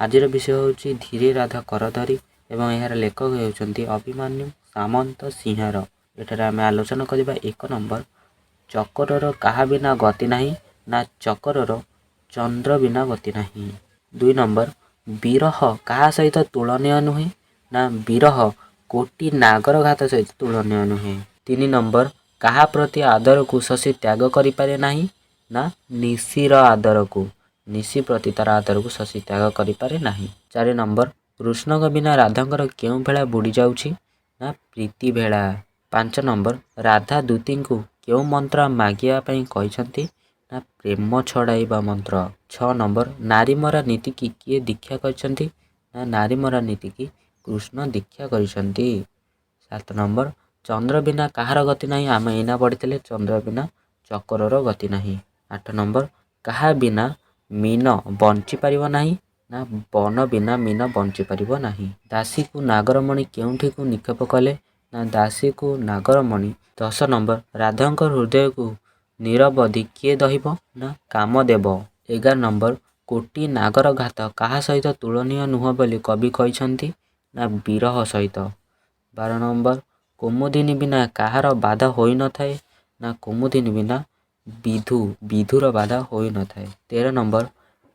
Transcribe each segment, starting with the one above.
ଆଜିର ବିଷୟ ହେଉଛି ଧୀରେ ରାଧା କରଧରି ଏବଂ ଏହାର ଲେଖକ ହେଉଛନ୍ତି ଅଭିମନ୍ୟୁ ସାମନ୍ତସିଂହାର। ଏଠାରେ ଆମେ ଆଲୋଚନା କରିବା 1 ନମ୍ବର, ଚକରର କାହା ବିନା ଗତି ନାହିଁ? ନା, ଚକରର ଚନ୍ଦ୍ର ବିନା ଗତି ନାହିଁ। 2 ନମ୍ବର, ବିରହ କାହା ସହିତ ତୁଳନୀୟ ନୁହେଁ? ନା, ବିରହ କୋଟି ନାଗର ଘାତ ସହିତ ତୁଳନୀୟ ନୁହେଁ। 3 ନମ୍ବର, କାହା ପ୍ରତି ଆଦରକୁ ଶଶୀ ତ୍ୟାଗ କରିପାରେ ନାହିଁ? ନା, ନିଶିର ଆଦରକୁ, ନିଶି ପ୍ରତି ତାର ଆଦରକୁ ଶଶୀ ତ୍ୟାଗ କରିପାରେ ନାହିଁ। 4 ନମ୍ବର, କୃଷ୍ଣଙ୍କ ବିନା ରାଧାଙ୍କର କେଉଁ ଭେଳା ବୁଡ଼ି ଯାଉଛି? ନା, ପ୍ରୀତି ଭେଳା। 5 ନମ୍ବର, ରାଧା ଦୂତୀଙ୍କୁ କେଉଁ ମନ୍ତ୍ର ମାଗିବା ପାଇଁ କହିଛନ୍ତି? ନା, ପ୍ରେମ ଛଡ଼ାଇବା ମନ୍ତ୍ର। 6 ନମ୍ବର, ନାରୀମରା ନୀତିକି କିଏ ଦୀକ୍ଷା କରିଛନ୍ତି? ନା, ନାରୀମରା ନୀତିକି କୃଷ୍ଣ ଦୀକ୍ଷା କରିଛନ୍ତି। 7 ନମ୍ବର, ଚନ୍ଦ୍ର ବିନା କାହାର ଗତି ନାହିଁ? ଆମେ ଏଇନା ପଢ଼ିଥିଲେ, ଚନ୍ଦ୍ର ବିନା ଚକରର ଗତି ନାହିଁ। 8 ନମ୍ବର, କାହା ବିନା ମୀନ ବଞ୍ଚିପାରିବ ନାହିଁ? ନା, ବନ ବିନା ମୀନ ବଞ୍ଚିପାରିବ ନାହିଁ। ଦାସୀକୁ ନାଗରମଣି କେଉଁଠିକୁ ନିକ୍ଷେପ କଲେ? ନା, ଦାସୀକୁ ନାଗରମଣି। 10 ନମ୍ବର, ରାଧାଙ୍କ ହୃଦୟକୁ ନିରବଧି କିଏ ଦହିବ? ନା, କାମଦେବ। 11 ନମ୍ବର, କୋଟି ନାଗର ଘାତ କାହା ସହିତ ତୁଳନୀୟ ନୁହଁ ବୋଲି କବି କହିଛନ୍ତି? ନା, ବିରହ ସହିତ। 12 ନମ୍ବର, କୁମୁଦିନୀ ବିନା କାହାର ବାଧା ହୋଇନଥାଏ? ନା, କୁମୁଦିନୀ ବିନା ବିଧୁର ବାଧା ହୋଇନଥାଏ। 13 ନମ୍ବର,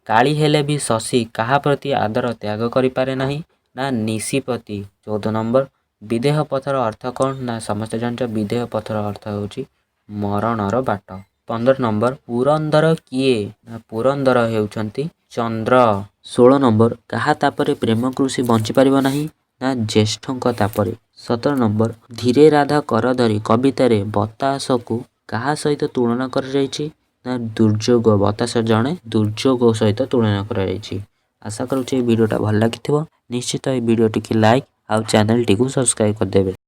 କାଳି ହେଲେ ବି ଶଶୀ କାହା ପ୍ରତି ଆଦର ତ୍ୟାଗ କରିପାରେ ନାହିଁ? ନା, ନିଶି ପ୍ରତି। 14 ନମ୍ବର, ବିଦେହ ପଥର ଅର୍ଥ କ'ଣ? ନା, ସମସ୍ତେ ଜାଣିଛ, ବିଦେହ ପଥର ଅର୍ଥ ହେଉଛି ମରଣର ବାଟ। 15 ନମ୍ବର, ପୁରନ୍ଦର କିଏ? ନା, ପୁରନ୍ଦର ହେଉଛନ୍ତି ଚନ୍ଦ୍ର। 16 ନମ୍ବର, କାହା ତାପରେ ପ୍ରେମ କୃଷି ବଞ୍ଚିପାରିବ ନାହିଁ? ନା, ଜ୍ୟେଷ୍ଠଙ୍କ ତାପରେ। 17 ନମ୍ବର, ଧୀରେ ରାଧା କର ଧରି କବିତାରେ ବତାସକୁ କାହା ସହିତ ତୁଳନା କରାଯାଇଛି? ନା, ଦୁର୍ଯୋଗ, ବତାସ ଜଣେ ଦୁର୍ଯୋଗ ସହିତ ତୁଳନା କରାଯାଇଛି। ଆଶା କରୁଛି ଏହି ଭିଡ଼ିଓଟା ଭଲ ଲାଗିଥିବ। ନିଶ୍ଚିତ ଏହି ଭିଡ଼ିଓଟିକି ଲାଇକ୍ ଆଉ ଚ୍ୟାନେଲଟିକୁ ସବସ୍କ୍ରାଇବ୍ କରିଦେବେ।